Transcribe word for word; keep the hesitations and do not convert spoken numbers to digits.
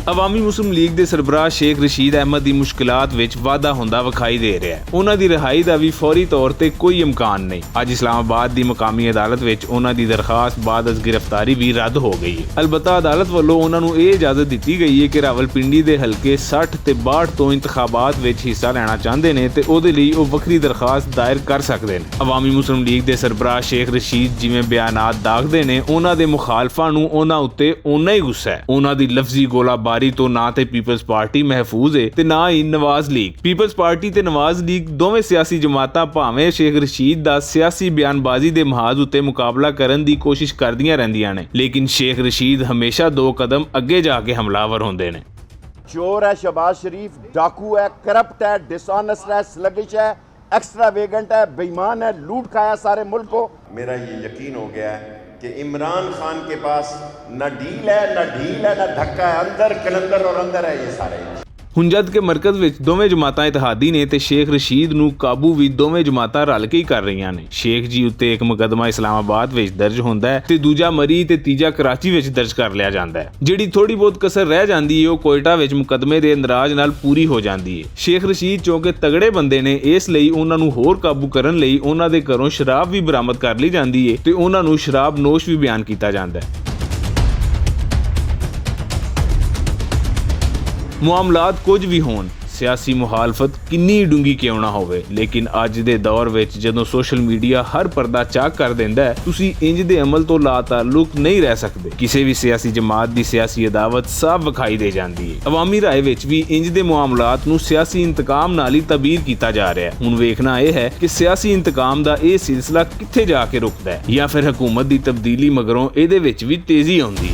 عوامی مسلم لیگ دے سربراہ شیخ رشید احمد دی مشکلات وچ وادھا ہوندا وکھائی دے رہیا ہے۔ انہاں دی رہائی دا وی فوری طور تے کوئی امکان نہیں۔ اج اسلام آباد دی مقامی عدالت وچ انہاں دی درخواست بعد از گرفتاری وی رد ہو گئی ہے۔ البتہ عدالت ولوں انہاں نوں اے اجازت دتی گئی ہے کہ راولپنڈی دے حلقے سٹھ تے باہٹھ توں انتخابات وچ حصہ لینا چاہندے نے تے اوہدے لئی او وکھری درخواست دائر کر سکدے نے۔ عوامی مسلم لیگ دے سربراہ شیخ رشید جیویں بیانات داغدے نے، انہاں دے مخالفاں نوں انہاں اتے اونا ہی غصہ ہے۔ انہاں دی لفظی گولہ باری توں نہ تے پیپلز پارٹی محفوظ ہے تے نہ ہی نواز لیگ۔ پیپلز پارٹی تے نواز لیگ دوویں سیاسی جماعتاں پاویں شیخ رشید دا سیاسی بیان بازی دے محاذ اتے مقابلہ کرن دی کوشش کردیاں رہندیاں نے، لیکن شیخ رشید ہمیشہ دو قدم اگے جا کے حملہ آور ہوندے نے۔ چور ہے شہباز شریف، ڈاکو ہے، کرپٹ ہے، ڈس آنسٹ ہے، سلگش ہے، ایکسٹرا ویگنٹ ہے، بے ایمان ہے، لوٹ کھایا سارے ملک کو۔ میرا یہ یقین ہو گیا ہے کہ عمران خان کے پاس نہ ڈیل ہے، نہ ڈھیل ہے، نہ دھکا ہے، اندر کلندر اور اندر ہے یہ سارے۔ ہن جد کہ مرکز وچ دوویں جماعتاں اتحادی نے تے شیخ رشید نوں قابو وی دوویں جماعتاں رل کے ہی کر رہیاں نے۔ شیخ جی اتے ایک مقدمہ اسلام آباد وچ درج ہوندا ہے تے دوجا مری تے تیجا کراچی وچ درج کر لیا جاندا ہے۔ جیہڑی تھوڑی بہت کسر رہ جاندی ہے او کوئٹہ وچ مقدمے دے اندراج نال پوری ہو جاندی ہے۔ شیخ رشید چونکہ تگڑے بندے نے، اس لئی انہاں نوں ہور قابو کرن لئی انہاں دے گھروں شراب وی برآمد کر لئی جاندی ہے تے انہاں نوں شراب نوش وی بیان کیتا جاندا ہے۔ معاملات کچھ وی ہون، سیاسی مخالفت کنی ڈونگی کیوں نہ ہووے، لیکن اج دے دور وچ جدوں سوشل میڈیا ہر پردہ چاک کر دیندا ہے، تسی انج دے عمل تو لا تعلق نہیں رہ سکدے۔ کسے وی سیاسی جماعت دی سیاسی عداوت صاف وکھائی دے جاندی ہے۔ عوامی رائے وچ وی انج دے معاملات نوں سیاسی انتقام نال ہی تعبیر کیتا جا رہیا ہے۔ ہن ویکھنا اے ہے کہ سیاسی انتقام دا اے سلسلہ کتھے جا کے رکدا ہے یا پھر حکومت دی تبدیلی مگروں ایہدے وچ وی تیزی آندی ہے۔